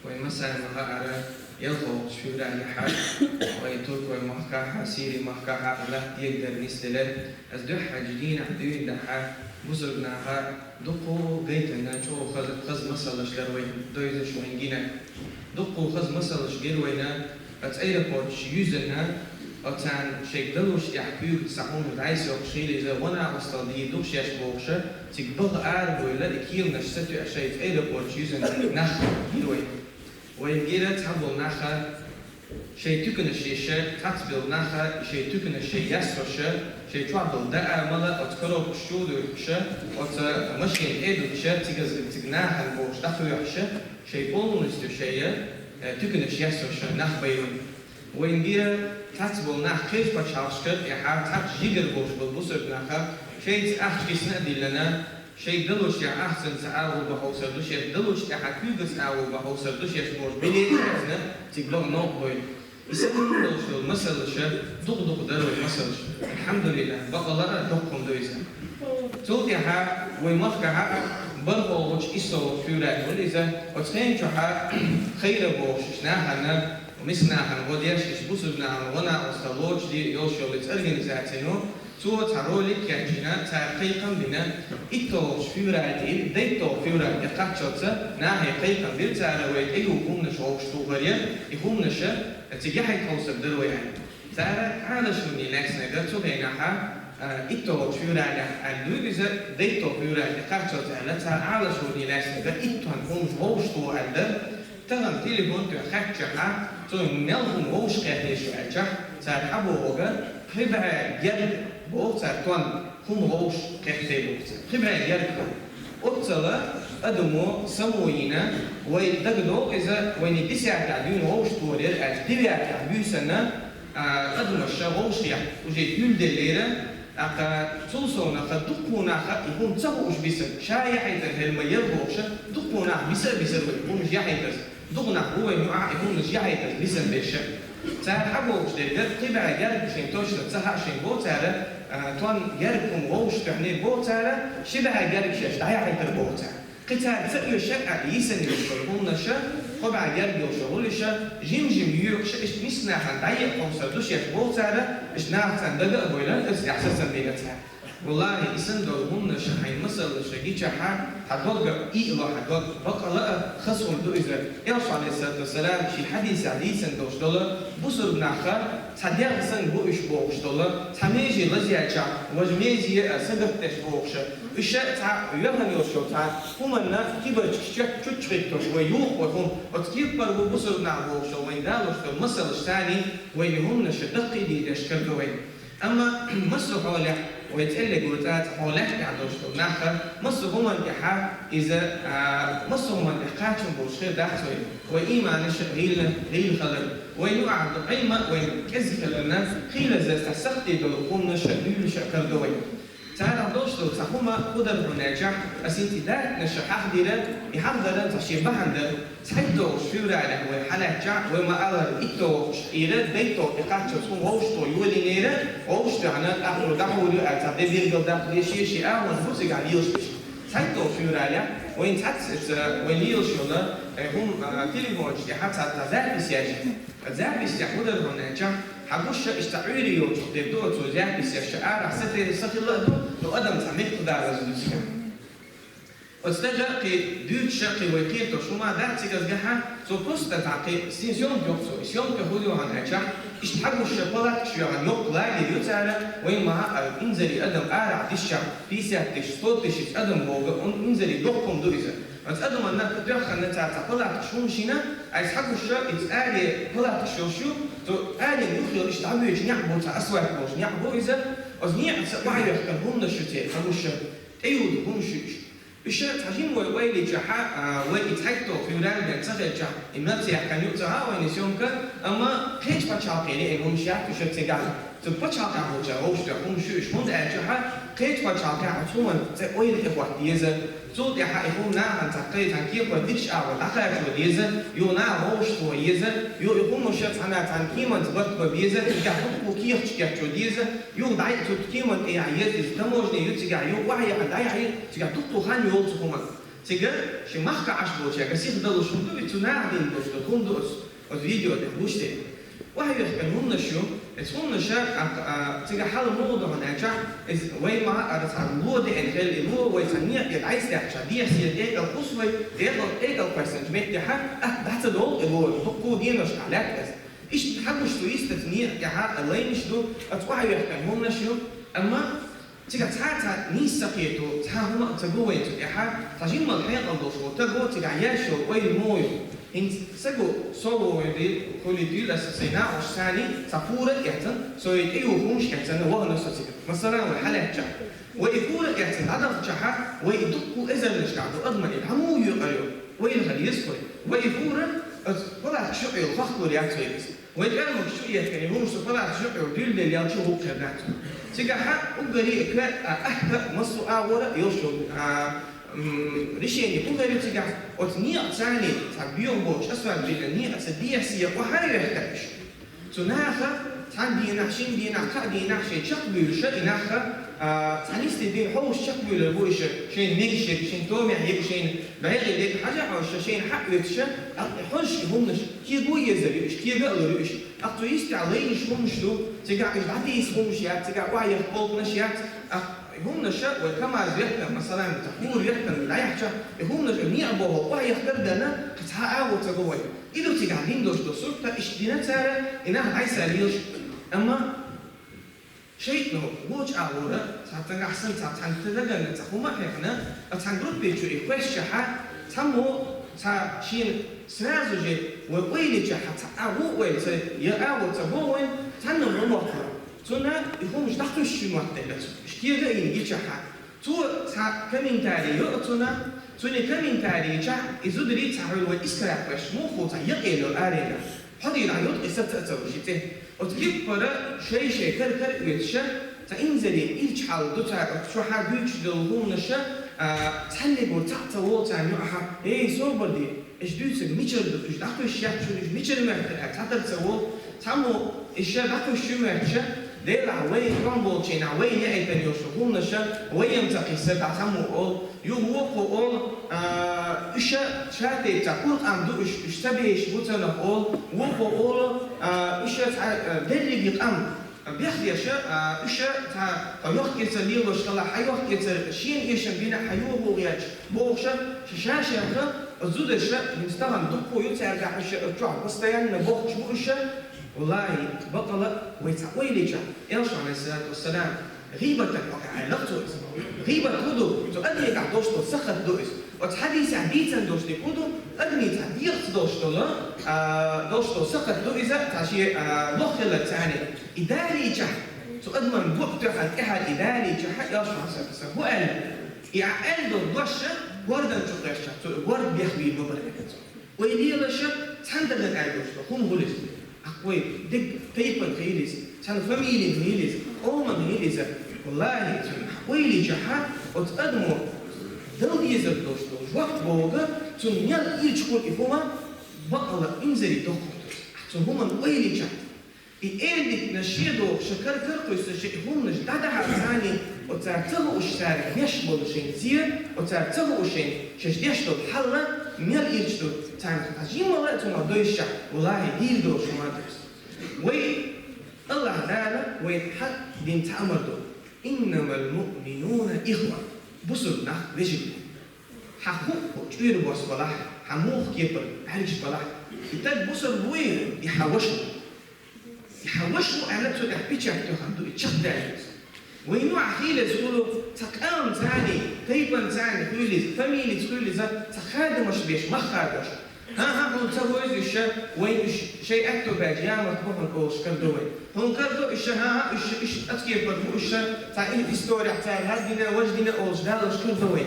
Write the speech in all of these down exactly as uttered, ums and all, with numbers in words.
Вай массанена хаара, ялхлагӀча февралехьа вай Туркойн махкахьа, Сири махкахьа латта дегадар нисделар. Из дуьххьарча дийнахьа дуьйна дахьа бусалба наха дуккха гайтанна чӀоагӀа хаза, хаза масалаш дар вайна, дойзаш вайна гина. Дуккха хаза масалаш гир вайна, оцу аэропорташ юьзанна, оцарна шайга далуш тӀехь куьйгаца цхьа хӀума дӀасайоккхуш хилла иза, гӀо-накъостал дийр ду шаьш бохуша, цига баха арабевлла, и кеманаш сатоьӀуша, шайца аэропорташ юьзанна нах гир вайна. Вайна гира цхьаболу наха шайн туьканаш еша, цхьацбелла наха шайн туьканаш шайн яссоша, шайн чохь долу даа-мала оцу коробкаш чу а дуьйхкуша, оцу машина тӀе а дуьтуша, цига, цига нахана бохуш дӀахоьхьуша, шайн полностью шайн, э, туьканаш яссоша нах байрина. Вайна гира цхьацболу нах кхечу пачхьалкхашкара тӀехьа цхьацца жигара болуш болу бусалба наха шайца ахча кисна а диллина, шайга далучу тӀехь ахчанца агӀо бан хьовсур ду шаьш, далучу тӀехь куьйгаца агӀо бан хьовсур ду шаьш бохуш, билет а хьаьжна, цига баха новкъа бойла. И санна долуш долу масалаша дукха-дукха дара вай масалаш. Алхьамдулиллах, бакъала а доккха хӀума ду иза. Цул тӀаьхьа вай махкахьа а бархӀалгӀачу, иссалгӀачу февраль вара иза. Оцу хенан чохьа хайра бохуш, иштта нахана, миска нахана гӀо деш, иштта бусалба нахана гӀо-накъоста лоцуш де йолуш йолу иза организацино, цо цхьа ролик кечйина, цара кхайкхам бина, итталгӀачу февраль тӀе, дейтталгӀа февраль тӀе кхаччалца нахе кхайкхам бира цара, вай тӀеюху хӀуманаш вовшахтухар яра, и хӀуманаша цига яхьийта хьовсур дара вай аьлла. Цара Ӏалашоне лаьцнарг цу хенахьа, а, итталгӀачу февралехь аьлла дуьйна иза, дейтталгӀа февраль тӀе кхаччалца аьлла, цара Ӏалашоне лаьцнарг итт тонн хӀуманаш вовшахтуху аьлла дара. Тахана телефон тоьхна хаьттичахьа, цо мел хӀума вовшахкхетта шу аьлчахь, цара хьан бохург, пхи бӀе герга боху цара тонн хӀума вовшахкхетта боху цара. Пхи бӀе герга хӀума. Оццала адамо само йина, вай дагадогӀу иза, вайна десятехь дуьйна вовшахтухур яра аьлча, девятехь буьйсанна, а, адамаша вовшахъяхьа уже юьлделлера, тӀаккха цул совнаха дуккха наха и хӀума ца хууш бисар, ша яхьийтар хӀара ма яра бохуша, дуккха нах бисар а бисар вай хӀуманаш яхьийтарца. Дукха нах бу вайна юкъахь и хӀуманаш яхьийтарца бисар берша. Цара хьан бохуш дерг, пхи бӀе герга шайн точно ца хаьа шайн боху цара, а, тонн герга хӀума вовшахтоьхнера боху цара, ши бӀе герга шаьш дӀаяхьийтар боху цара. Кхин цара ца оьшу шаръа йисина йолуш йолу хӀуманаша, кхо бӀе герга йолуш йолу гӀулиша, жим-жим йоькъуша, иштта миска нахана дӀаекъа хьовсур ду шаьш боху цара, иштта наха царна дага а бойла, оцу тӀехь сацам бина цара. Валлахи, и санна долу хӀуманаша хьайн масаллаша гичахьа, хьан дог а иало хьан дог, бакъала а хаза хӀума ду иза. Элчано, Ӏалайхиссалату вассалам, шен хьадисехь дийцина долуш долу, бусург нахха цхьа дегӀ санна бу уьш бохуш долу, цхьа меже лазаьлчахь, важа меже а сагатдеш бохуша, уьш цхьа йоьхна йолуш йолу цхьа хӀуманна кибарчаш чу-, чуччахийтош вай юху вай хӀума, оцу кеппара бу бусург нах бохуш долу вайн далош долу масалаш царний вайна хӀуманаша даккхийдеш карадо вайна. Амма массо а хьолехь вай цӀеллиг ву цӀа-цӀа хьолехь тӀехь долуш долу нахха, массо а хӀуманна тӀехьа иза, а, массо а хӀуманна тӀехь кхачам болуш хир дац вай. Вай ийманаш гӀийла, гӀийла хилар, вай юкъахь ду Ӏилма, вай кӀезиг хиларна, хийлаза цхьа сахте долу хӀуманаш дуьйлуш а карадо вай. Царах долуш долу цхьа хӀума хӀу дара хьуна аьлчахь, аса хӀинца и датанаша хьахдира, и хьахдаран цхьа шен бахьана дара. ЦхьайтталгӀачу февралехь вай хьалаьцчахь, вай ма-аллара, итталгӀачу тӀера, дейтталгӀа тӀе кхаччалц хӀума вовшахтохо йолийнера, вовшахтоьхна, тӀаккха дахьур ю аьлла, цхьа де билгал даккха дезаш, шен агӀон бу цигахь лелаш дерш. ЦхьайтталгӀачу февралехь вайн цхьацца, ца, вайн лелаш йолу, э, хӀума, а, телефонаш тӀехьа цхьа, цхьа запись яьжна. Записехь хӀу дара хьуна аьлчахь, хьан гуша иштта Ӏуьйре йолчух дерг ду оцу записеша, арахь са те-, са хилла а ду, но адам цхьа меттах далаза ду цигахь. Оцу стага кхин дуьйцуша, кхин вай кхетош хӀума дац цигахьа, цо просто цхьа кхин сен съёмка йоху цо. И съёмка хӀун ю хьуна аьлчахь, иштта хьан гуша палаткаш йоьхна йоккха лагерь ю цара, вайн ма-, а, инзаре адам арахь дисчахь, пятьдесят тысяч, сто тысяч адам боху, ун-, инзаре доккха хӀума ду иза. Оцу адаман нах тоьхна цара цхьа палаткаш хӀума шина, айса хьан гуша, иза аре палаткаш йолуш ю, цу аренан юххе иштта дӀабоьдуш некъ бу, цхьа асфальт болуш некъ бу иза, оцу некъаца охьаехкина хӀуманаш ю церан хьан гуша, тӀеюду хӀуманаш ю уьш. Уьш цхьа жима вай ойла йичахьа, а, вай и цхьайтталгӀа февраль бен ца хилчахь, и мел ца яьккхина юкъа ца хаьа вайна и съёмка, амма кхечу пачхьалкхе лиъна хӀуманаш яц уьш цигахь. Цу пачхьалкхехь болчара вовшахтоьхна хӀуманаш ю уьш, хӀунда аьлчахьа кхечу пачхьалкхехь оцу хӀуманна цӀе ойла тӀехӀотта деза. Цул тӀаьхьа и хӀума нахана цхьа кхайкхина кепара дикачу агӀор дӀакхачо деза, юха наха вовшахтоха еза, юха и хӀуманаш цхьана цхьана кеманца барт бан беза, цигахь дуккха кехаташ кечъян деза, юха дӀа а цу кеманна тӀе яхьа еза иза, таможня ю цигахь, юха охьаяхьа дӀаяхьа еза, цигахь дуккха хан йолу цу хӀуманна. Цига ши махка Ӏаш болчаьрга сиха далуш хӀума ду, вай цу наха дина долуш долу хӀума ду оцу, оцу видео тӀехь гуш дерг. Охьайохкина хӀуманаш ю, эцу хӀуманаша, а, а, цига хьала муха ду хьуна аьлча, иза вай ма ара цхьа ло деана хилла и ло, вай цхьа некъа тӀе дӀайсадаьхча, дехьа сел тӀекӀал кхуссу вай, тӀекӀал, тӀекӀал кхоьссинчу меттехьа, атта дӀа ца довлу и ло, хӀокху деношкахь лаьтта иза. Иштта хьагуш ду йистаца некъа тӀехьа а лайнаш ду, оцу охьайохкина хӀуманаш ю, амма Цигахь цхьа а цхьа нийса ца кхето, цхьа хӀума а ца го вайн цу тӀехьа, цхьа жиммал хьекъал долуш волу таго цигахь яьш йолу ойла мо ю. ХӀинца саго со вовйа хуьлуьйтийла аса сайн накъосташца, цхьа пура а эцна, со и тӀеюхуш эцна вахана со цигахь. Масала, вай хьалаьцча, вай и пура а эцна дӀадахчахьа, вай и дуккха эзарнашкахь ду адаман и дӀа муха юкъа ю? Ойла хила еза вай. Вай и пура, оцу палаташ юкъа йолу хахкор яц вай иза. Вайн кӀалмакаш чу а ехкина, хӀумаш цу палаташ юкъа дуьлладелла ялчу гӀуллакх хир дац. Цигахьа уггаре а коьрта а, атта а, массо а агӀора а йолуш йолу, а, м, решение хӀун хир ю цигахь? Оцу некъаца, цхьа боьха боцуш асфальт биллина некъаца дехьа-сехьа охьа а вехкина уьш. Цу наха цхьана дийнахь, шина дийнахь, кхаа дийнахь шайн чекхбуьйлуша и нах, а, цхьана йисте дийнахь хьовсуш чекхбуьйлур бу уьш, шайна мегаш ерг, шайна томехь ерг, шайна бӀе гӀиллакх хьажа хьожуш, шайна хьаоьцуш, тӀаккха хьожуш и хӀуманаш кегийр езар ю уьш, кега а лур ю уьш. ТӀаккха цу йистехь лайнаш хӀуманаш ду, цигахь уьш дӀатийса хӀуманаш яц, цигахь охьаехка болханаш яц. ТӀаккха и хӀуманаш а вай КамАЗ вехкана, масала, цхьа пура вехкана дӀаяхьча, и хӀуманаш а некъа боху охьаехкар а дана, кхин цхьа а агӀо ца го вай. И ду цигахь дина долуш долу сурт, иштта дина цара, и нах дӀасалелаш. Амма ШайтӀано вочу агӀора, цхьа цхьанхьа санна, цхьа цхьаьнга ца даганна, цхьа хӀума а хьехна, ткъа цхьана группе чу и кхоьссичахьа, цхьаммо цхьа шена сразу же вай ойла йичахьа, цхьа агӀо а ойла ца, я агӀо ца бо вайн, цхьанна хӀума моттара. Цунна и хӀумаш дӀакхуьссуш ю моттара цо. Уьш кега а йина гичахьа. Цо цхьа комментарий йо а цунна, цуьнан комментарий йичахь, и зударий цхьа хьуьлла вай искарахь кхоьссича, муха цхьа якъело аренах. Хьо дийна йо и саца а ца вуш и цӀе. Оцу кеппара шай-шай кара-кара оьцуша, цхьа инзаре ирча хьал ду цара оцу чохь дуьйцуш долу хӀуманаша, а, цхьаьннегур цхьаъ ца волу царна юкъахьа: «Эй, собар де, уьш дуьйцург мичара ду, уьш дӀакхуьссуш яц шуна, уьш мичара моьттура?» аьлла, цхьатарра ца волу. Цхьаммо иша дӀакхуьссуш ю моьттуша, делахь вай тӀом болчийнахь, вай яийтина йолуш хӀуманаша, вай-м ца кхиссара дӀа цхьаммо олу. Юха вукхо олу, а, уьш ша тайпа цхьа кура къам ду уьш, уьш ца бешаш бу цунах олу. Вукхо олу, а, уьш цхьа, а, дерриге къам бехдеша, а, уьш цхьа хьо йохкаэцар лелош хилахь, хьан йохкаэцар шена эшам бина хьан юхавогӀу гӀерташ бохуша, ша ша-шех а зударша, хӀинца тахана дуккха ю цаьргахь уьш чохь постоянно бохкуш бу уьш. Валлахи, бакъала вай цхьа ойла йича, Элчано, алейхиссалату вассалам, гӀийбатах хьо аьлла цо иза. ГӀийбат хӀун ду? Цу адамегахь долуш долу сахат ду иза. Оцу хьадисехь дийцина долуш дерг хӀун ду? Адамийн цхьа дегӀаца долуш долу, а, долуш долу сахат ду иза, цхьа шен, а, лох хилар царна. И далийчахь, цу адаман букъ тоьхна тӀаьхьара и далийчахь, Элчано, алейхиссалату вассалам, хӀун аьлла? И ахь аьлла долу дош ша гордан чу кхоьссича, цу горда бехбийр ма бара аьлла цо. Вай лелаша цхьана дагана аьлла долуш долу хӀума хуьлу иза. Ахь вай дерриг тайпана хуьлу иза, цхьана фамилина хуьлу иза, къомана хуьлу иза. Валлахи, цунна ойла йичахьа, оцу адамо дала дезар долуш долу жоп бохург, цунна мел ирча хуьлу и хӀума, бакъала инзаре дохур ду иза. Ахь цу хӀуманна ойла йичахь, и эладитанаш шен дохуша, кара-кара кхуьссуша, и хӀуманаш дӀадахьар царна, оцара ца хууш цара деш болу шайн зен, оцара ца хууш шайн шаьш деш долу хьал мел ирча ду, царна хьажиймала а цунах дойшшехь, валлахи, дийр долуш ма ду иза. Вай, Аллах Дала вайна хьан дина цхьа амар ду: «Иннамал муъминуна ихва». Бусург нах вежарий бу. Хьан хӀуъу чуьра бос балахь, хьан муха кепара бӀаьргаш балахь, и стаг бусург вуй, и хьан ваша ву. И хьан ваша ву аьлла, цу тӀехь печать тоьхна ду, и чекхдаьлла ду иза. Вайна юкъахь хуьлу иза, хуьлу цхьа къам царна, тайпан царна хуьлу иза, фамилица хуьлу иза, цхьа хадамаш беш, мах хадош. ХӀан-хӀа, хьуна ца вевза уьш, вайна уьш шайн аьтто баьлча ямарт бу хьуна олуш карадо вай. Хьуна карадо уьш, хӀан-хӀа, уьш, уьш ацкепар бу уьш, цхьа и история цара хӀара дина, важа дина олуш далуш карадо вай.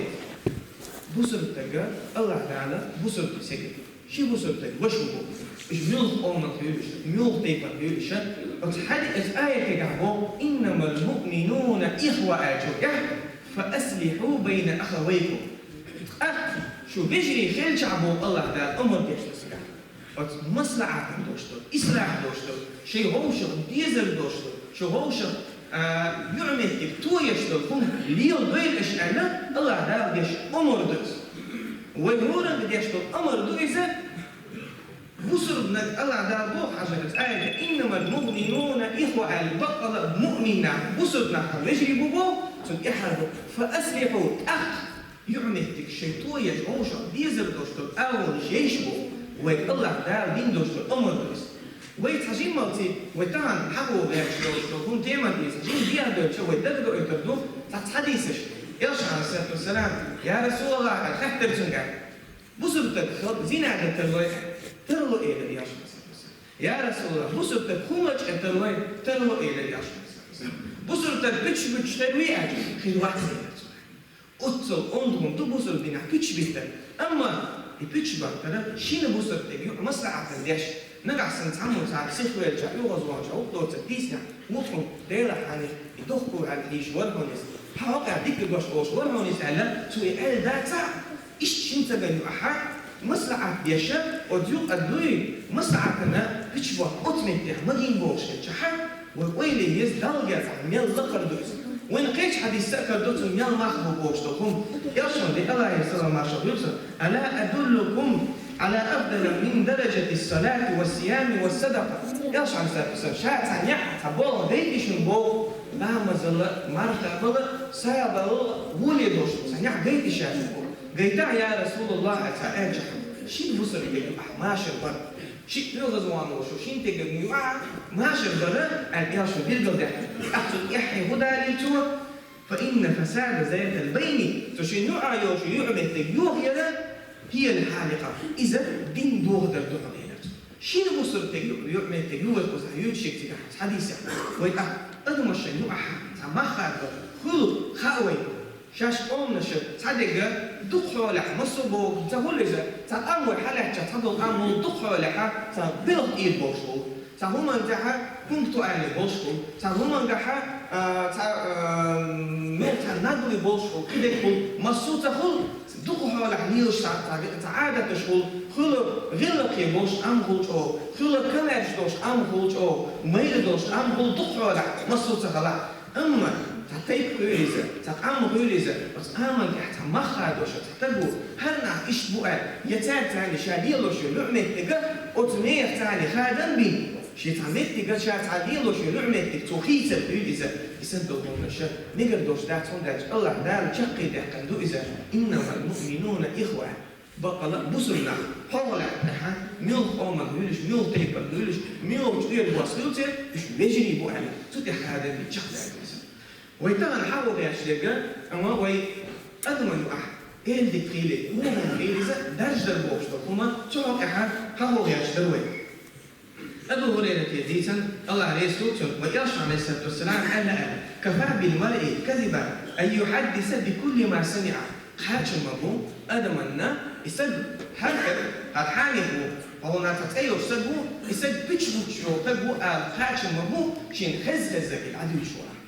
Бусург стага, Аллах Дала бусург стаг, ши бусург стаг ваша ву боху. Уьш муьлха къоман хуьлу уьш, муьлха тайпан хуьлу уьш. Оцу хьади-, оцу аятегахь боху: «Иннамал муъминуна ихва», аьллачул тӀехьа: «Фа аслихьу байна ахавайкум». Ткъа шу вежарий хилчахь, боху Аллах Дала, омра деш ду цигахь. Оцу маслахьатана долуш долу, ислахь долуш долу, шайн вовшах дезар долуш долу, шайн вовшах, а, юьхьметтиг тоеш долу хӀума леладойла аша аьлла, Аллах Дала деш омра ду иза. Вай хӀоранга деш долу амар ду иза, бусурнаг Аллах Дала боху хьажа иза аьлла: «Иннамал муъминуна ихва», аьлла, баккъала муъминнах, бусурнах вежарий бу боху, цунна тӀаьхьара боху: «Фа аслихьу», тӀаккха юкъаметтиг шайн тоеш, вовшах дезар долуш долу агӀонаш еш боху, вай Аллах Дала дина долуш долу амар ду иза. Вай цхьа жиммалций, вай тахана хьахо гӀерташ долуш долу хӀума тема тӀе цхьа жима дехьадоьлча, вай дагадоуьйтур ду цхьацца хьадисаш. Элчано, Ӏалайхиссалату вассалам: «Я Расулаллах», аьлла, хаьттира цуьнга: «Бусуртаг зина дан тарлой?» «Тарло», — элира Элчано, Ӏалайхиссалату вассалам. «Я Расулаллах, бусуртаг хӀума чӀе тарлой?» «Тарло», — элира Элчано, Ӏалайхиссалату вассалам. «Бусуртаг пуьчаш буьттуш хир вуй?» — аьлча, «Хир вац», — элира цо. Оццул онда хӀума ду бусург динехь пуьчаш биттар. Амма и пуьчаш баттара шина бусуртага юкъа маслахьатана деш, нагахь санна цхьаммо цхьа сихвелча, оьгӀазваханча гӀуллакх доцург дийцинехь, вукхунна Делахь хьанах и дохко аьлла хьийзаш вара хьуна иза. Хьан хьокъехь дика дош олуш вара хьуна иза аьлла, цо и аьлла дац а, иштта шина стагана юкъахь маслахьат деш, оцу юкъа дуй, маслахьатана пуьчаш боху оцу меттехь ма гина бохуш хилчахь, вай ойла е еза, Далла герга мел лакхара ду иза. Вайна кхечу хьадисца а карадо цунна мел мах бу бохуш долу хӀума. Элчано, Делан салам-маршалла хуьлда цунна: «Ала адуллукум ала афдала мин даражати ссалати ва ссиями ва ссадакъа». Элчано, Ӏалайхиссалату вассалам, ша цхьа некъ, цхьа болх гайтий шуна боху, ламазалла, марха бала, сагӀа балла гӀоле долуш цхьа некъ гайтий ша шуна боху. Гайтахь, я Расулаллах, аьлла цара аьлча, шина бусуртага юкъахь машар бара. Шиъ оьгӀазвахана волуш шина стагана юкъахь машар бара, аьлла, Элчано билгалдаьккхина. ТӀаккха цунна тӀаьххье хӀун далийра цо? «Фа инна фасада затил байна», цу шина юкъахь йолуш йолу юкъаметтиг йохаяр, «хӀия ль-хьаликъа», иза дин дохадар ду хьуна, элира цо. Шина бусуртага юкъа юкъаметтиг йохаяр кхузахь юьйцуш цигахь хьадисехь. Вай тӀаккха адамашна юкъахь цхьа мах хадо хуьлу хаьа вайна. Шаьш къоманаша цхьадерг дукха хьолехь массо а боху ца хуьлу иза, цхьа къам вай хьалаьцча цхьадолу къам ву дукха хьолехь цхьа белхан тӀера болуш волу. Цхьа хӀуманна тӀехь пунктуальный болуш волу. Цхьа хӀумангахь, а, цхьа, а, мел цхьа наглый болуш волу, кхидерг волу, массо а ца хуьлу, дукха хьолехь лелаш цхьа, цхьа, цхьа Ӏадаташ волу, хуьлу гӀиллакхе болуш къам хуьлу чӀогӀа, хуьлу камаьрша долуш къам хуьлу чӀогӀа, майра долуш къам хуьлу дукха хьолехь, массо а ца хилахь. Амма цхьа тайпа хуьлу иза, цхьа къам хуьлу иза, оцу къаман тӀехь цхьа мах хадош цхьа стаг ву, хӀара нах иштта бу аьлла, я цаьрца цхьаьна ша лелош йолу юкъаметтиг оцу нехан цхьаьна хадам бина, шен цхьа меттиг, ша цхьа лелош йолу юкъаметтиг цо хийцар хуьлу иза, и санна долу хӀуманаш мегар долуш дац, хӀунда аьлча Аллах Дала чаккхе даьккхина ду иза: «Иннамал муъминуна ихва». Баккъала а бусурнах, хьо гӀо лаьттахьа, муьлха къоман хуьлуш, муьлха тайпан хуьлуш, муьлхачу оьрбос хуьлу церан, уьш вежарий бу аьлла, цу тӀехь хадам бина чекхдаьлла иза. Вай тахана хьахо гӀерташ дерг, амма вай адаман юкъахь элдиг хийла, муха хийла иза, даржадар бохуш долу хӀума, цу хьокъехь хьахо гӀерташ дара вай. Абу ХӀурайрате дийцина, Аллах реза хуьлда цунна, вай Элчано, Ӏалайхиссалату вассалам, аьлла аьлла: «Кафа бил маръи казибан ан юхьаддиса би кулли ма самиӀа». Кхачам ма бу адаманна, и стаг хьархар, хьан хьанех ву, хьуна цхьа цӀе йолуш стаг ву, и стаг пуьчаш буьттуш йолу стаг ву ала кхачам ма бу, шена хеза-хезза и дӀадуьйцуш валахь.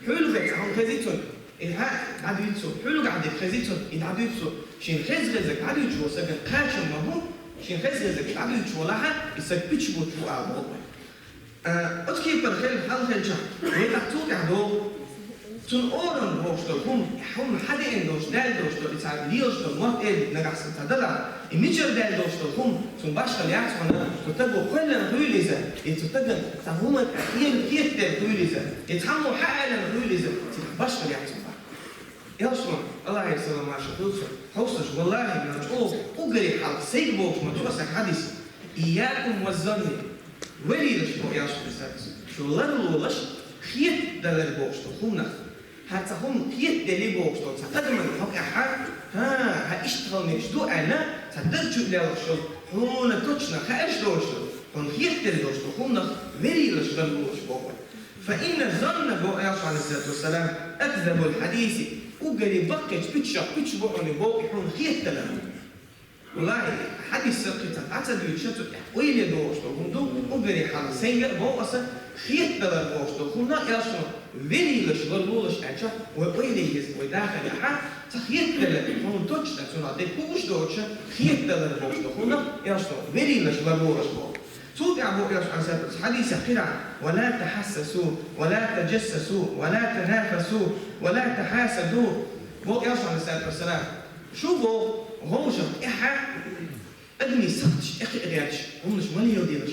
Хьуьлгахь цхьа хӀума хезий цунна, и хьа дӀадуьйцу, хьуьлгахь дерг хезий цунна, и дӀадуьйцу, шена хеза-хезза дӀадуьйцуш волу стагана кхачам ма бу, шена хеза-хезза дӀадуьйцуш валахь, и стаг пуьчаш буьттуш ву ала боху вай. А, оцу кепара хила, хьал хилчахь, вай тӀаккха цул тӀаьхьа догӀу. Цунна орам бохуш долу хӀума, хӀума хьадеана долуш, даьлла долуш долу, и цхьа лелаш долу мотт, элира нагахь санна цхьа далахь, и мичара даьлла долуш долу хӀума, цунна башхалла яц хьуна, цу стага кхоьллина хуьлу иза, и цу стагана цхьа хӀума тӀе хетаделла хуьлу иза, и цхьаммо хьааьллина хуьлу иза, цигахь башхалла яц хьуна. Элчано, Аллахьера салам-маршалла хуьлда цунна, хьовсуш, валлахьи, мел чӀогӀа уггаре хьалха сайга бохуш ма ду аса хьадис. «Ийякум ва ззанна». Варийлаш боху Элчано, шу ларлолаш хетадалар бохуш долу хӀуманах. ХӀара цхьа хӀума хетаделли бохуш долу цхьа адаман хьокъехь, хӀа, хӀа иштта хила мегаш ду аьлла, цхьа даг чу лелхаш йолу, хьуна точно хаьаш долуш долу, хьуна хетаделла долуш долу хӀуманах варийлаш ларлолаш боху. «Фа инна ззанна», боху Элчано, Ӏалайхиссалату вассалам, «акзабул хьадиси», уггаре баккхийчу пуьчашах пуьчаш бу хьуна боху и хьуна хетадалар. Валлахьи, хьадис сакхица дӀа ца дуьйцуш, цу тӀехь ойла догӀуш долу хӀума ду, уггаре хьалха сайга а боху аса, хетадалар бохуш долу хӀума Элчано варийлаш ларлолаш аьлча, вай ойла еза, вай дахарехь, цхьа хетадалар, хьуна точно цунах дерг хууш доцуш, хетадалар бохуш долу хӀума Элчано варийлаш ларлолаш боху. Цул тӀаьхьа боху Элчано, Ӏалайхиссалату вассалам, хьадисехь кхидӀа: «Ва ла тахьассасу, ва ла таджассасу, ва ла танафасу, ва ла тахьасаду». Боху Элчано, Ӏалайхиссалату вассалам, шу боху, ВӀашагӀ тӀехьа адамий сагӀташ тӀехьа а гӀерташ, хӀуманаш ма леладелаш.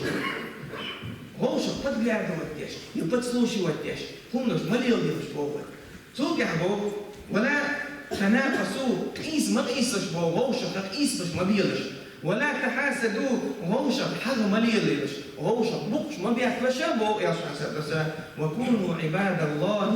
ВӀашагӀ подглядывать деш, я подслушивать деш, хӀуманаш ма леладелаш боху. Цул тӀехьа боху: «ولا تناقصوا», къийса ма къийсалаш боху, вӀашагӀ къийсалаш ма белаш. «ولا تحاسدوا», вӀашагӀ хьагӀ ма лелаелаш, вӀашагӀ букъаш ма бехкалаш боху, я шуьца даса. «وكونوا عباد الله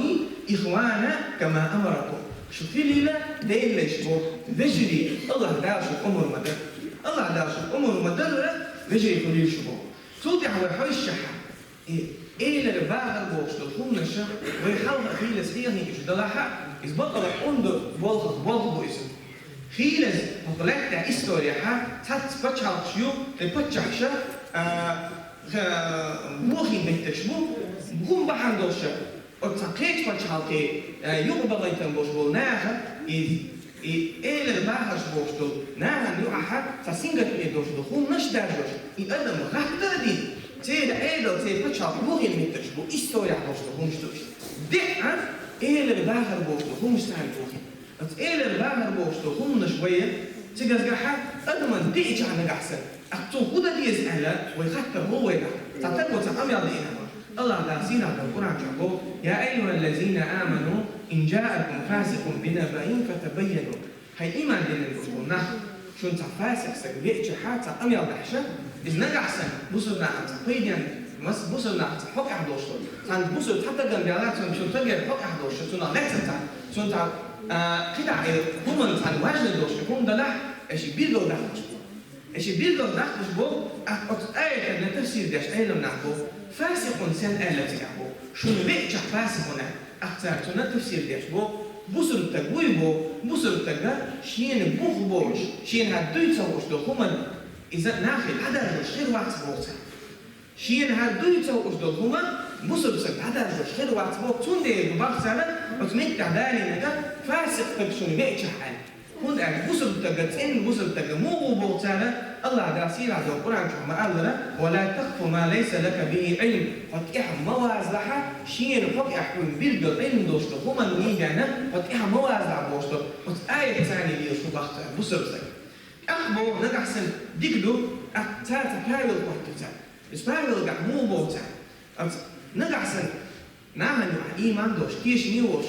إخوانا كما أمركم». Шу хилийла Делан вежарий, боху, вежарий, АллахӀ Дала шуьга омра ма дарра. АллахӀ Дала шуьга омра ма дарра, вежарий хилийла шу боху. Цул тӀехьа вай хьовсчахьа, и элира бахар бохуш долу хӀуманаш вай хьалха хийлаза хьехийна уьш далахь а, иза бакъала онда болхах болх бу иза. Хийлаза хӀокху лаьттахь историяхь цхьацца пачхьалкхаш ю, тхан паччахьаш, а, ха-, бохийна меттигаш бу, хӀума бахьана долуш, оцу цхьа кхечу пачхьалкхе, а, юкъабахийтина болуш болу наха, и, и элира бахарш бохуш долу нахана юкъахь цхьа сингаттаме долуш долу хӀуманаш даржош, и адам гӀатта а дина, церан Ӏедал, церан пачхьалкх бохийна меттигаш бу, историяхь долуш долу хӀуманаш ду уьш. ДеӀан элира бахар бохуш долу хӀуманаш царна бохийна. Оцу элира бахар бохуш долу хӀуманаш вай, цигазгахь адаман деъчахь нагахь санна, ахь цо хӀун дан деза аьлла, вай хаттар хӀун вайна? Цхьа таго цхьа къамел деъна. АллахӀ Дала сийлахь долу Къуръан чохь боху: «يا أيها الذين آمنوا إن جاءكم فاسق بنبأ فتبينوا». Хьайн ийман диллина болу нах, шуна цхьа фасикъ стаг веачахь, цхьа къамел дахьаш, иза нагахь санна бусурнахана цхьа пайденна, мас-, бусурнахана цхьа хьокъехь долуш долу. Цхьана бусург цхьа тагам баьлла, цунна цу тагера хьокъехь долуш, цунах лаьцна цхьа, цунна цхьа, а, кхидӀа и хӀуманна цхьана важный долуш, и хӀума далахь, аша билггал дахкалаш бу. Аша билггал дахкалаш бу, ахь оцу аятана тафсир деш Ӏелам нах бу. Фасикъун сен аьлла цигахь бу? Шуна веачахь фасикъун аьлла. Ахь цара цунна тафсир деш бу, бусург стаг вуй бу, бусург стага шена бух болуш, шена хӀара дуй ца хууш долу хӀуманна иза нахе дӀадаржош хир вац боху цара. Шена хӀара дуй ца хууш долу хӀума бусург стага дӀадаржош хир вац боху, цундела бу боху цара, оцу меттехь далийнарг фасикъ стаг шуна веачахь аьлла. ХӀунда аьлча бусург стага, цӀена бусург стага муха ву боху цара, АллахӀ Дала сийлахь долу Къуръан чохь ма-аллара: «ولا تقف ما ليس لك به علم». Хьо тӀехь ма вазалахь, шена хьокъехь хьуна билггал Ӏилма долуш долу хӀуманна нийсбенна, хьо тӀехь ма вазалахь бохуш долу. Оцу аятца лелаш хӀун боху цара, бусург стаг. ТӀаккха боху, нагахь санна дика ду, тӀаккха цара цхьа правила хӀотту цара. Иза правилагахь муха боху цара? Оцу нагахь санна нахана юкъахь ийман долуш, тешаме волуш,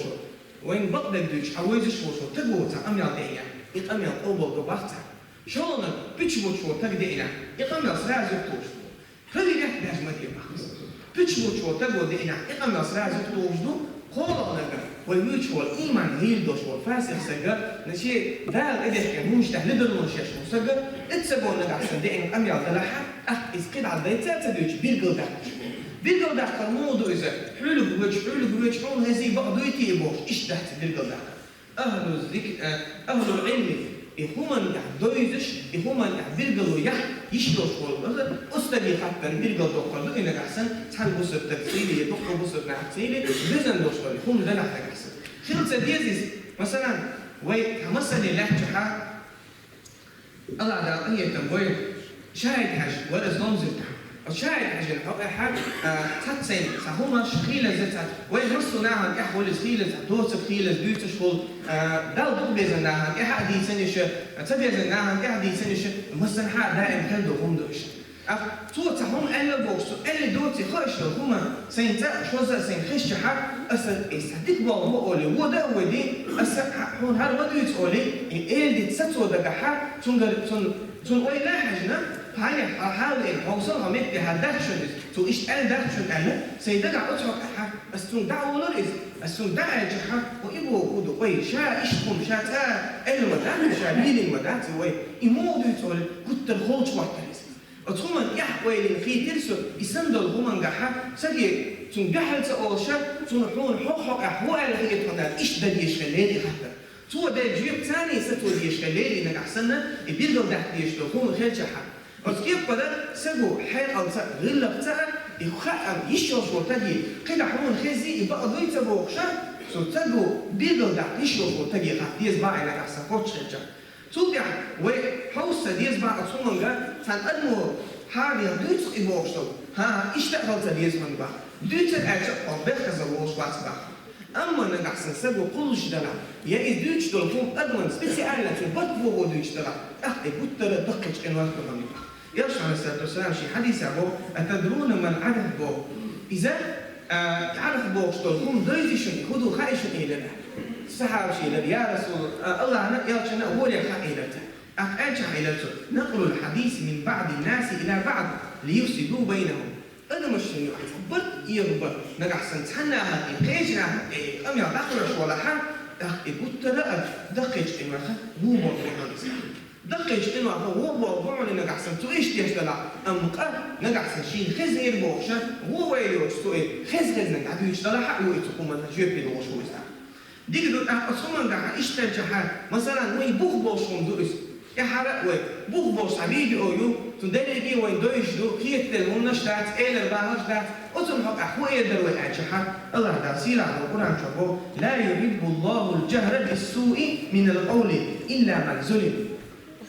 вайна бакъдерг дуьйцуш, хьан вевзаш волуш стаг ву цхьа къамел деъна, и къамел къобалдо боху цара. ШолгӀаниг, пуьчаш волуш стаг деъна, и къамел сразу юхатухуш ду. Проверять даже ма де боху. Пуьчаш волуш стаг деъна, и къамел сразу юхатухуш ду. КхоалгӀаниг, вай вуьйцуш волу ийман лелош волу фасикъ стаг, шен Дала тӀедехкина хӀуманаш тӀехь ледарло еш волу стаг, эцца боху нагахь санна деъна къамел далахь, тӀаккха иза кхидӀа дайца а ца дуьйцуш, билггал дахкалаш бу. Билггал дахкар муха ду иза? Хьуьлга воьдуш, хьуьлга воьдуш, хьуна хезий бакъ дуй те бохуш, иштта дац билггал дахкар. Ахьлу зик-, э, ахьлул Ӏилми, и хӀуманна тӀехь довзуш, и хӀуманна тӀехь билгало яхь йиш йолуш волу, оцу стаге хаттар билггал доккхур ду, и нагахь санна цхьана бусург стагца или, я дуккха бусург нахаца или, безам долуш долу хӀума далахь нагахь санна. Хила ца деза иза, масалан, вай цхьа масале лаьттачохь, АллахӀ Дала къинхетам бойла, ШахӀид-Хьаьжа вара иза Ломзарчохь. Оцу ШахӀид-Хьаьжина хьокъехь, а, цхьацца сайна цхьа хӀуманаш хийлаза цхьацца. Вай массо а нахана тӀехь хуьлу иза хийлаза, цхьа доцург хийлаза дуьйцуш хуьлу, а, Далла дукха безам нахана тӀехь а дийцина уьш, ца безам нахана тӀехь а дийцина уьш, массанхьа а даим хила долу хӀума ду уьш. Ахь цо цхьа хӀума аьлла бохуш, цо аьлла доций хууш долу хӀума, сайна цкъа а, шозза а сайна хезчахь, аса иза цхьа дика болх бу олий, вон дан а вон дий, аса хьуна хӀара ма дуьйцу олий, и эладита сацо дагахь, цуьнгара, цун, цунна ойла а хьаьжна, хьан хьан хьан веана, хьовсал хьо меттехь дац шуна иза, цо иштта аьлла дац шуна аьлла, сайн дагахь оцу хьокъехь, аса цунга дӀа а олура иза, аса цунга дӀа а аьлчахь, хьо и боху хӀун ду, ой, ша иштта хӀума, ша цкъа а аьлла ма дац, ша лелийна ма дац, вай, и муха дуьйцу олий, гуттар а холчу хӀоттара иза. Оцу хӀуманна тӀехь ойлина хийтира со, и санна долу хӀумангахь, саге, цунна дуьхьал ца олуш, цунна хьуна хьо-, хьокъехь хӀун аьлла хета хьуна аьлла, иштта дан дезаш хилла лерина и хаттар. Цо делла жоьпаца царна сацо дезаш хилла лерина и нагахь санна, и билгалдаккха дезаш долу хӀума хилчахь. Оцу кепара саго хьекъалца а, гӀиллакхца а, и хаам йиш йолуш волу стаге, кхидӀа хьуна хезий, и бакъ дуй ца бохуш, цу стаго билгалдаккха йиш йолуш волу стаге хатта деза бахьа и нагахь санна кхоччуш хилчахь. Цул тӀаьхьа вай хьовса деза бахьа оцу хӀуманга, цхьана адамо хьан веана дуьйцу и бохуш долу, хӀан-хӀа, иштта а хила ца деза хьуна бахьа. Дуьйцура аьлча, хьо бехказа волуш вац бахьа. Амма нагахь санна саго кхуллуш далахь, я иза дуьйцуш долу хӀума адаман специально цу барт бохо дуьйцуш далахь, тӀаккха и гуттара а даккхийчу къинойх ду хьуна. Элчано, Ӏалайхиссалату вассалам, шен хьадисехь боху: «Атадруна мал Ӏадат?» боху. Иза, а, Ӏадат бохуш долу хӀума дойзий шуна, и хӀун ду хаьий шуна элира. Сахьабаша элира: «Я Расул, а, Аллахьна а, Элчанна а гӀоле хаьа», элира цара. ТӀаккха аьлча хьаьлар цо: «Накълул хьадиси мин баӀдин наси ила баӀд, лиюфсиду байнахум». Адамашна юкъахь барт эгӀабар, нагахь санна цхьана нахана тӀе, кхечу нахана тӀе къамел дӀакхоьруш валахь, тӀаккха и гуттара а даккхийчу къинойх вон болх бу хьуна иза. Даккхийчу къинойх вон болх бу хьуна нагахь санна цо иштта деш далахь, амма къа нагахь санна шена хезна эр бохуш, вон вай йоцуш цо и хеза-хезна дӀадуьйцуш далахь а, вон и цу хӀуманна жоьпе лоруш ву иза. Дика ду, тӀаккха оцу хӀуманга хьан иштта аьлча хьан, масалан, вайн бух болуш хӀума ду иза. ТӀаьхьара а вай, бух болуш цхьа видео ю, цу дерриге а вайн дойзуш ду, хетаделла хӀуманаш дац, элар бахарш дац, оцунна хьокъехь хӀун эр дара вай аьлча хьан, Аллахь Дала сийлахь долу Къуръан чохь боху: «Ла юхьиббуллахул жахра биссуи минал къавли илла ман зулим».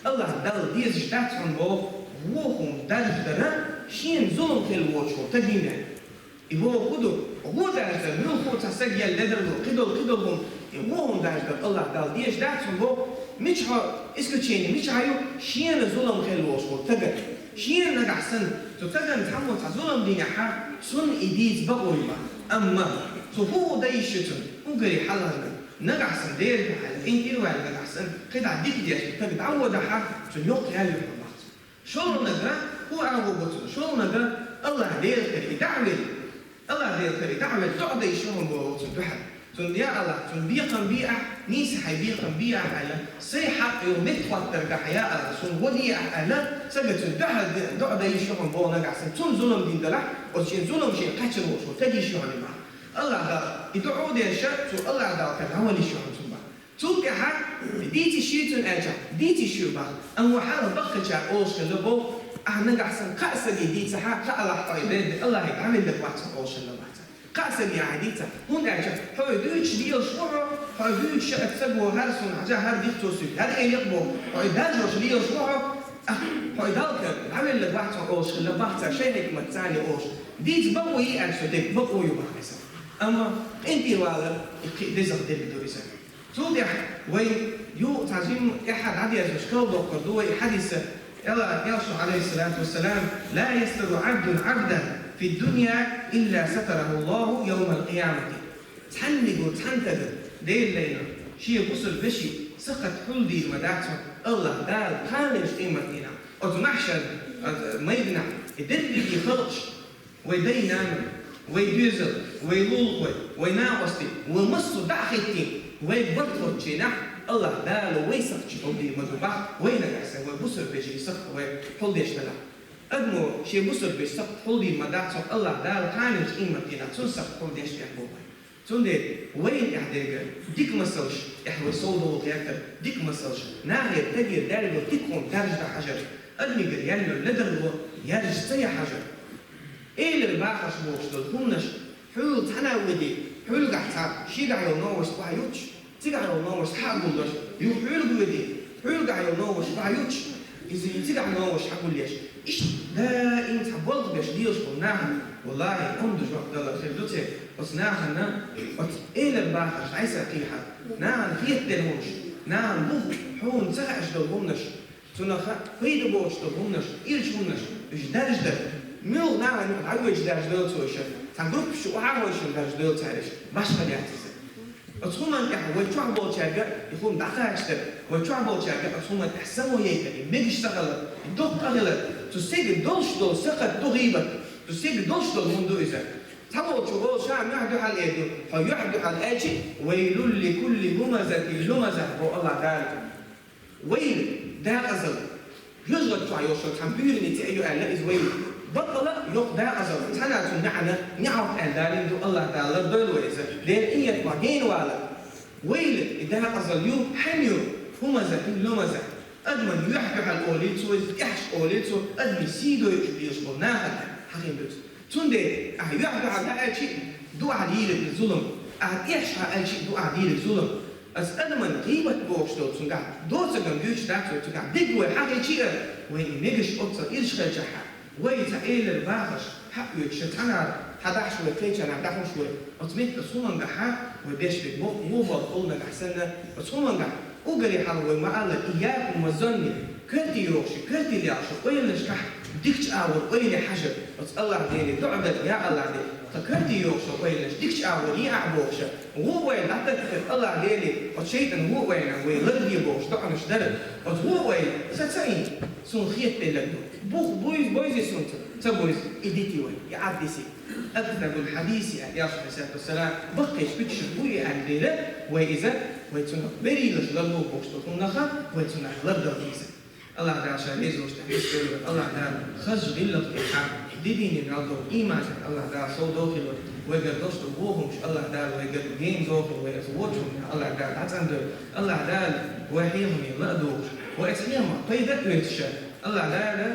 Аллахь Далла дезаш дац хьуна боху, вон хӀума даржадар, шена зулам хилла воцуш волу стаг дийна. И вон хӀун ду? Вон даржадар, муьлхха а цхьа стаг елла ледарло, кхидолу, кхидолу хӀума, и вон хӀума даржадар Аллахь Далла дезаш дац хьуна боху, мичахь исключение, мичахь ю, шена зулам хилла волуш волу стаг. Шена нагахь санна, цу стагана цхьаммо цхьа зулам динехь, цунна и дийца бакъо ю боху. Амма цу хӀун дан йиш ю цунна, уггаре хьалхарниг, нагахь санна Делан дуьхьа къинтӀера ваьлла нагахь санна, кхидӀа дика деш стаг дӀаводахь, цунна йоккха ял ю хьуна боху. ШолгӀаниг, хӀун агӀо бу цунна? ШолгӀаниг, Аллахь Делан кара и дӀа а велла, Аллахь Делан кара и дӀа а велла, доӀа дан йиш ю хьуна боху цунна дуьхьал. Цунна: «Я Аллахь, цунна бекхам бе ахь, нийса хьайн бекхам бе ахь», аьлла, «Сайн хьакъ йолу меттахӀотторгахь, я Аллахь, суна гӀо де ахь», аьлла, стага цунна дуьхьал де-, доӀа дан йиш ю хьуна боху нагахь санна. Цунна зулам дина далахь, оцу шен зулам шен кхаьчна волуш волу стаг йиш ю хьуна боху. Аллахь Дала и доӀа а деш, цо Аллахь Далла кара дӀавала йиш ю хьуна цунна боху. Цул тӀаьхьа дийца йиш юй цунна аьлча, дийца йиш ю боху. Амма хьалха баккхийчара олуш хилла боху, ахь нагахь санна кхаа стаге дийцахь, кхаа лахь хьо и бен Аллахье дӀавелларг вац хьо олуш хилла боху цара. Кхаа стаге ахь дийцахь, хӀунда аьлча хьо и дуьйцуш лелаш ву хьо, хьо и дуьйцуш аьлча стага хӀара суна хьажа, хӀара дика цо соьга, хӀара элира боху, хьо и даржош лелаш ву хьо, ахь хьо и Далла кара дӀавелларг вац хьо олуш хилла боху цара шайн хӀикматца олуш. Дийца бакъо йий аьлча, со дерг бакъо ю боху иза. Амма къинтӀера валар и кхин а дезагӀа дерг ду иза. Цул тӀаьхьа вай юха цхьа жимма тӀаьхьа дӀадерзош кхалдоккхур ду вай и хьадис, Элчано, Ӏалайхиссалату вассалам: «Ла ястуру Ӏабдун Ӏабдан фид-дунья илла сатарахуллаху йовмал къиямати». Цхьанниго цхьана стага Делан лайна шен бусалба вешин сакхат хьулдийр ма дац хьуна Аллахь Дала кхана къематдийнахь, оцу маьхьшар, оцу майданахь, и дерриге халкъаш, вай дай-нана, вай доьзал, вай лулахой, вай накъостий, вай массо а дӀа а хӀиттийна, вай барт хоттучу хенахь, Аллахь Дала вай сакхт чу хьулдийр ма ду боху, вай нагахь санна вай бусалба вешин сакхт вай хьулдеш далахь. Адамо шен бусалба вешин сакхт хьулдийр ма дац хьуна Аллахь Дала кхана къематдийнахь цуьнан сакхт хьулдеш тӀехь боху. Цундела вайна тӀехь дерг дика масалш, тӀехь вай сов догӀу гӀертар, дика масалш, нахера, стагера даьллачу дика хӀуманна даржа дан хьажар, адамигара яьллачу ледарло яржа ца ян хьажар. Элира бахарш бохуш долу хӀуманаш, хьуьлла цхьана а вуьйдий, хьуьлгахь цхьа шигахь йолу новашца охьа юттуш, цигахь йолу новашца схьа а гуллуш, юха хьуьлга вуьйдий, хьуьлгахь йолу новашца охьа юттуш, иза цигахь новашца схьагулъеш. Иштта даим цхьа болх беш лелаш болу нахана, валлахӀи, онда жоп далар хир ду церан, оцу нахана, оцу элира бахарш дӀасакхехьа, нахана хетаделла хӀуманаш, нахана бух, хьуна ца хаьаш долу хӀуманаш, цунах пайда боцуш долу хӀуманаш, ирча хӀуманаш, уьш даржадар. Муьлха нахана юкъа дӀавоьдуш даржадойла цо уьш, цхьана группаш чу охьа а гӀойшина даржадойла цара уьш, башха дац иза. Оцу хӀуманна тӀехь вай чохь болчаьрга и хӀума дӀакхачадар, вай чохь болчаьрга оцу хӀуманна тӀехь само яйтар, и мегаш ца хилар, и доккха къа хилар, цу стеган долуш долу сакхат ду гӀийбат, цу стеган долуш долу хӀума ду иза. Цхьаволчо олу ша муьхь дуьхьал эр ду, хьо юьхь дуьхьал аьлчи, «Вайлул ликулли гумазатин лумаза», боху Аллахь Дала. Вайл, декъазалла. ЖожагӀатчохь йолуш йолу цхьана буьйранна цӀе ю аьлла иза вайл. Баккъала йоккха декъазалла. Цхьана цунна маьӀна неӀалт аьлла далийна ду, Аллахь Дала лардойла вай иза. Дела къинхетамах гена вала. Вайл, и декъазалла ю, хьанна ю, хӀумаза, хӀун лумаза. Адаман юьхь дуьхьал олийла цо иза, тӀехьашка олийла цо, адамийн сий дойуш лелаш болу нахана хьахийна ду иза. Цундела ахьа юьхь дуьхьал дӀааьлчи а, ду ахьа дийриг зулам, ахьа тӀехьашха аьлчи а, ду ахьа дийриг зулам. Аса адаман гӀийбат бохуш долу цуьнгахь доцург-м дуьйцуш дац вай цуьнгахь. Дерриг вай хьахийчи а, вайн и мегаш оццул ирча хилчахьа, вай цхьа элира бахарш хьаоьцуш, цхьанара хьадахьаш вай, кхечарна дӀахьуш вай, оцу меттан хӀумангахьа Вай деш бе бо-, ву бал хул нагахь санна, оцу хӀумангахь угари хьал вай ма-алла, и яхун ма зонни, карти йохуш, карти лехаш, ойланашкахь дикачу агӀор ойла хьажа, оцу Аллах Деле доӀа дара, я Аллах Деле, тхан карти йохуш ойланаш дикачу агӀор йиъахь бохуша, ву вай дӀатаккхира Аллах Деле, оцу шайтӀан ву вайна вай ларде бохуш доӀанаш дара, оцу ву вай, сан ца ин, суна хетабелларг ду. Бух буйз, бойзи сунца, ца бойзи, и дити вай, и Ӏад диси. Акзабул хьадиси, аьлла Элчано, алейхиссалату вассалам, баккхийчу куьйгаш буй аьлла дела, вай иза, вай цунах берилаш ларло бохуш долу хӀуманах, вай цунах лардала деза. Аллах Дала ша реза волчу тӀехь вистхуьлда, Аллах Дала хазачу гӀиллакх тӀехь, дидийне мел долу ийман тӀехь Аллах Дала сов дохийла, вайгара долуш долу бохамаш Аллах Дала вайгара гена дохийла, вай аса вочунна Аллах Дала дӀацӀандойла, Аллах Дала вай хьехаме ла а дохуш, вай аса хьехамах пайда а оьцуша, Аллах Дала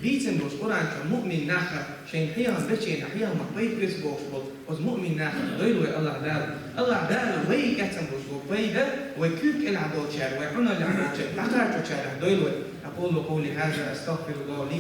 дийцина долуш Къуръан чохь муъмин нах шайн хьехам бечийн хьехамах пайда оьцу бохуш болу, оцу муъмин нахах дойла вай Аллах Дала. Аллах Дала вай эцна болуш болу пайда, вай куьйга кӀелахь долчара, вай Ӏуналлехь долчара, дӀакхачочарах дойла вай. أقول قولي هذا أستغفر الله لي